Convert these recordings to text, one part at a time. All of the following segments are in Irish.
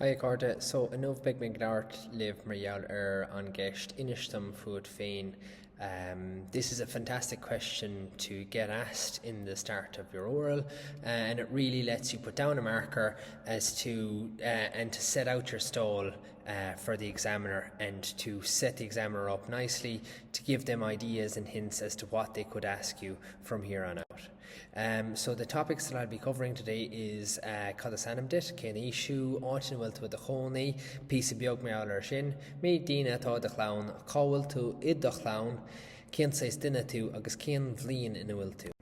Hi a chairde, so inniu beidh mé ag labhairt libh mar gheall ar an gceist inis dom fút féin. This is a fantastic question to get asked in the start of your oral and it really lets you put down a marker as to and to set out your stall for the examiner and to set the examiner up nicely to give them ideas and hints as to what they could ask you from here on out. Um, so the topics that I'll be covering today is uh, cad is ainm duit, cén aois thú, áit ina bhfuil tú i do chónaí, píosa beag mar gheall air sin, méid daoine atá i do chlann, cá bhfuil tú i do chlann, cén saghas duine tú agus cén bhliain ina bhfuil tú.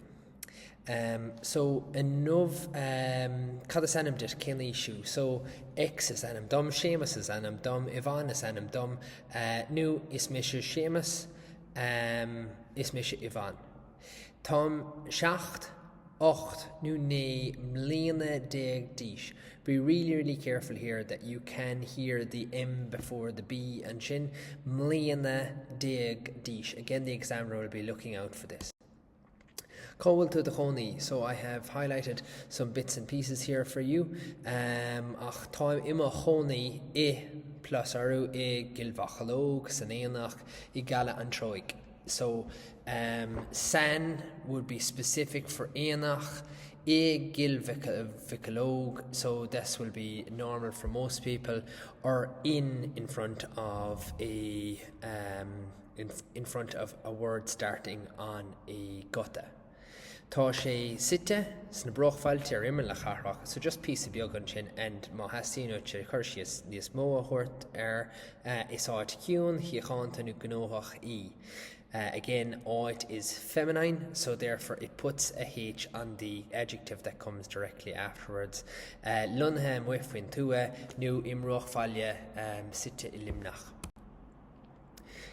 Um, so inniu um, cad is ainm duit, cén aois thú? So X is ainm dom, Séamus is ainm dom, Yvonne is ainm dom, uh, nó is mise Séamus, um, is mise Yvonne. Táim 7, 8 nó 19 mbliana d'aois. Be really really careful here that you can hear the M before the B ansin, mbliana déag d'aois. Again the examiner will be looking out for this. Cá bhfuil tú i do chónaí? So I have highlighted some bits and pieces here for you. Um, ach táim i mo chónaí i plus orthu i gCill Mhocheallóg, san Aonach, i gCaladh an Treoigh. So um san would be specific for Aonach, i gCill Mhiceallóg, so this will be normal for most people, or in in front of a um in in front of a word starting on a guta. Tá sé suite sna bruachbhailte ar imeall na cathrach, so just píosa beag ansin and má theastaíonn uait cur síos níos mó a thabhairt air, is áit chiúin, shíochánta nó gnóthach í. Again, áit is feminine, so therefore it puts a H on the adjective that comes directly afterwards. Lonnaithe amuigh faoin tuath nó i mbruachbhaile suite i Luimneach.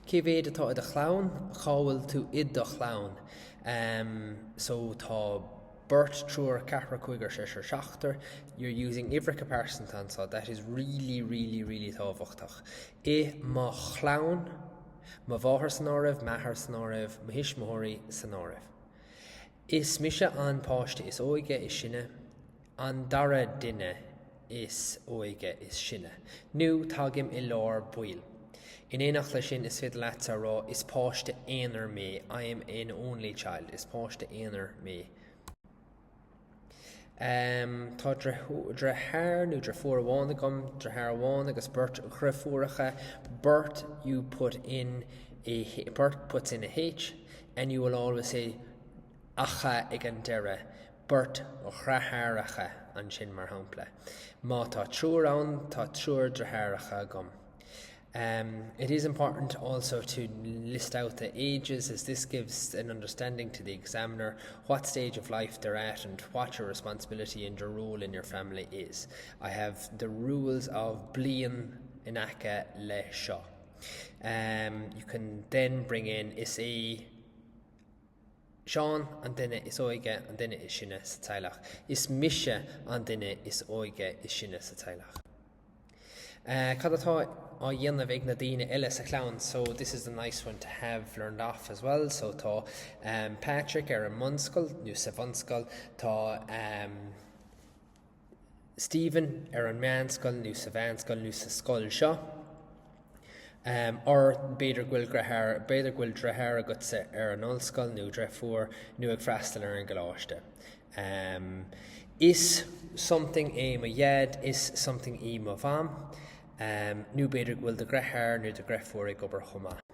Cé mhéad atá i do chlann? Cá bhfuil tú i do chlann? So tá beirt, triúr, ceathrar, cúigear, seisear, seachtar. You're using uimhreacha pearsanta anseo. That is really, really, really tábhachtach. I mo chlann, mo mháthair san áireamh, m'athair san áireamh, mo thuismitheoirí san áireamh. Is mise an páiste is óige, is sine. An dara duine is óige is sine. Nó tagaim i lár baill. In éineacht leis sin, is féidir leatsa a rá Is páiste aonair mé, I am an only child, Is páiste aonair mé. Tá deartháir nó deirfiúr amháin agam, deartháir amháin agus beirt dheirfiúracha, beirt you put in a beirt puts in a H and you will always say acha ag an deireadh. beirt dheartháireacha ansin, mar shampla. Má tá triúr ann, tá triúr deartháireacha agam. Um, it is important also to list out the ages as this gives an understanding to the examiner what stage of life they're at and what your responsibility and your role in your family is. I have the rules of bliain in aice le seo. Um, you can then bring in is é Seán an duine is óige, an duine is sine sa teaghlach. Is mise an duine is óige is sine sa teaghlach. Cad atá á dhéanamh ag na daoine eile sa chlann? So this is a nice one to have learned off as well. So tá Patrick ar an mbunscoil nó sa bhunscoil, tá Stephen ar an meánscoil nó sa mheánscoil nó sa scoil seo. Or b'fhéidir go bhfuil deartháir, b'fhéidir go bhfuil deartháir agatsa ar an ollscoil nó deirfiúr nó ag freastal ar an gcoláiste. Is something é mo dhaid, is something í mo mham. Nó b'fhéidir go bhfuil do dheartháir nó do dheirfiúr ag obair chomh maith.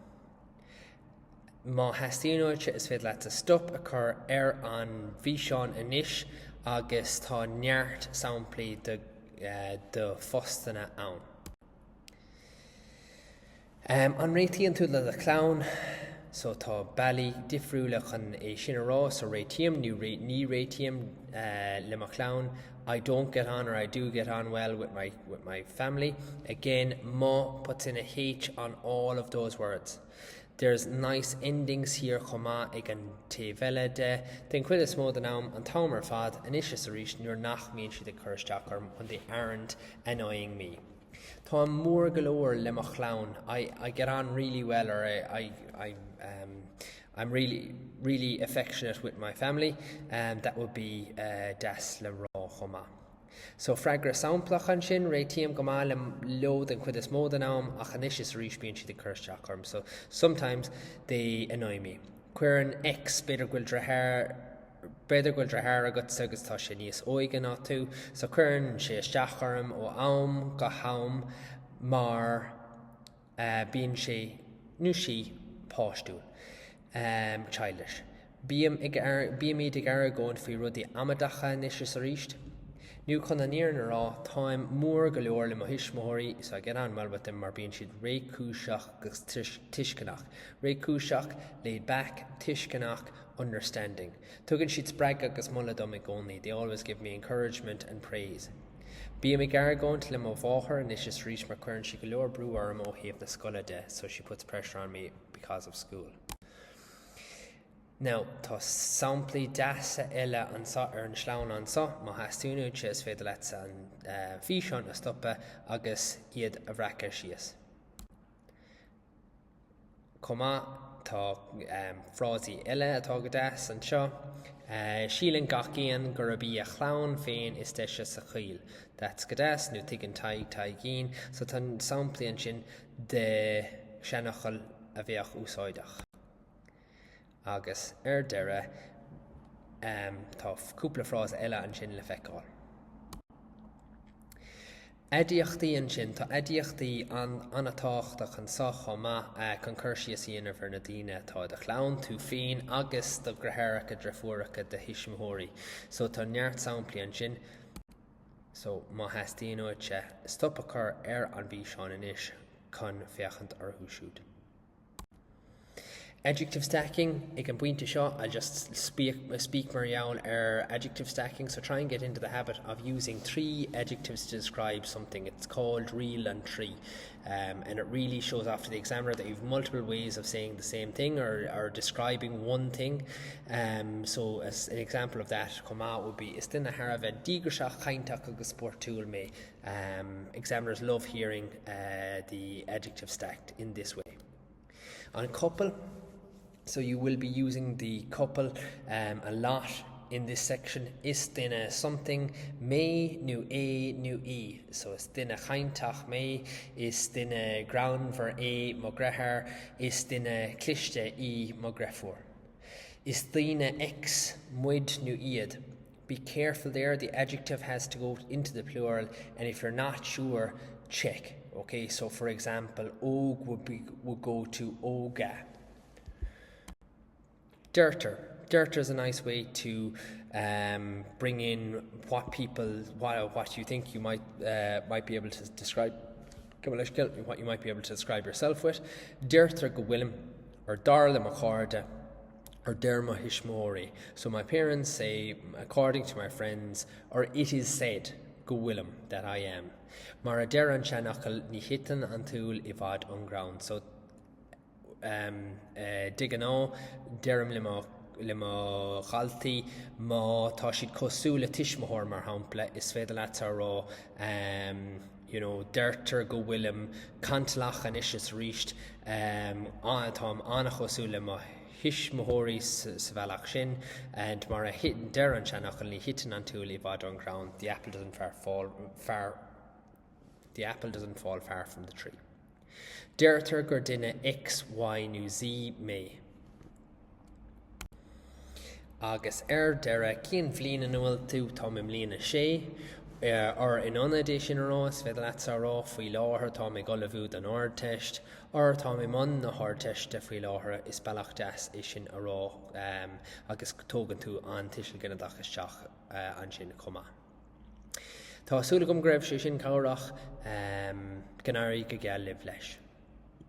Má theastaíonn uait, is féidir leatsa stop a chur ar an bhfíseán anois agus tá neart samplaí de phostanna ann. An réitíonn tú le do chlann? So tá bealaí difriúla chun é sin a rá, so réitím nó ní réitím le mo chlann, I don't get on or I do get on well with my, with my family. Again, mo puts in a H on all of those words. There's nice endings here chomh maith ag an taobh eile de. Den chuid is mó den am, an t-am ar fad, anois is arís nuair nach mbíonn siad ag cur isteach orm when they aren't annoying me. Táim mór go leor le mo chlann, I, I get on really well or I, I, I, um, I'm really, really affectionate with my family, um, that would be uh, deas le rá chomh maith. So freagra samplach ansin, réitím go maith leo den chuid is mó den am ach anois is arís bíonn siad ag cur isteach orm. So sometimes they annoy me. Cuireann X, b'fhéidir go bhfuil deartháir, b'fhéidir go bhfuil deartháir agatsa agus tá sé níos óige ná tú, so cuireann sé isteach orm ó am go ham mar bíonn sé nó sí páistiúil, childish. Bím ag, bímid ag argóint faoi rudaí amaideacha anois is arís. Nó chun an fhírinne a rá, táim mór go leor le mo thuismitheoirí, so I get on well with them, mar bíonn siad réchúiseach agus tuisceanach. Réchúiseach, laid back, tuisceanach, understanding. Tugann siad spreagadh agus moladh dom i gcónaí, they always give me encouragement and praise. Bím ag argóint le mo mháthair anois is arís mar cuireann sí go leor brú orm ó thaobh na scoile de, so she puts pressure on me because of school. Now, tá samplaí deasa eile anseo ar an sleamhnán seo, má theastaíonn uaitse is féidir leatsa an físeán a stopadh agus iad a bhreacadh síos. Chomh maith, tá frásaí eile atá go deas anseo, Síleann gach éan gurb í a chlann féin is deise sa choill. That's go deas, nó tuigeann Tadhg Taidhgín. So tá samplaí ansin de sheanfhocail a bheadh úsáideach. Agus ar deireadh, tá cúpla frása eile ansin le feiceáil. Aidiachtaí ansin, tá aidiachtaí an-tábhachtach anseo chomh maith chun cur síos a dhéanamh ar na daoine atá i do chlann, tú féin agus do dheartháireacha, deirfiúracha, do thuismitheoirí. So tá neart samplaí ansin. So má theastaíonn uaitse stop a chur ar an bhfíseán anois chun féachaint orthu siúd. Adjective stacking, ag an bpointe seo, I'll just speak, speak mar gheall ar adjective stacking, so try and get into the habit of using 3 adjectives to describe something. It's called riail an trí. Um, and it really shows off to the examiner that you've multiple ways of saying the same thing or, or describing one thing. Um, so as an example of that chomh maith would be is duine thar a bheith díograiseach, cainteach agus spórtúil mé. Um, examiners love hearing uh, the adjective stacked in this way. An copail, so you will be using the copail um, a lot in this section. Is duine something mé nó é nó í. So is duine cainteach mé, is duine greannmhar é mo dheartháir, is duine cliste í mo dheirfiúr. Is daoine X muid nó iad. Be careful there, the adjective has to go into the plural and if you're not sure, check. Okay, so for example, óg would, be, would go to óga. Deirtear. Deirtear is a nice way to um, bring in what people, what, what you think you might, uh, might be able to describe what you might be able to describe yourself with. Deirtear go bhfuilim or dar le mo chairde or deir mo thuismitheoirí. So my parents say, according to my friends, or it is said go bhfuilim, that I am. Mar a deir an seanfhocal, ní thiteann an t-úll i bhfad ón gcrann. So um, uh, de ghnáth, deirim le mo le mo dhaltaí má tá siad cosúil le tuismitheoir mar shampla, is féidir leat a rá um, you know, deirtear go bhfuilim cantalach anois is arís, um, táim an-chosúil le mo thuismitheoirí sa bhealach sin, and mar a deir an seanfhocal ní thiteann an t-úll i bhfad ón gcrann, the apple doesn't far fall far the apple doesn't fall far from the tree. Deirtear gur duine X, Y nó Z mé. Agus ar deireadh, cén bhliain ina bhfuil tú? Táim i mbliain a sé. Or in ionad é sin a rá, is féidir leatsa a rá, faoi láthair táim ag ullmhú don Ardteist. Or táim i mbun na hArdteiste faoi láthair. Is bealach deas é sin a rá agus tógann tú an tuiseal ginideach isteach ansin chomh maith. Tá súil agam go raibh sé sin cabhrach. Go n-éirí go geal libh leis.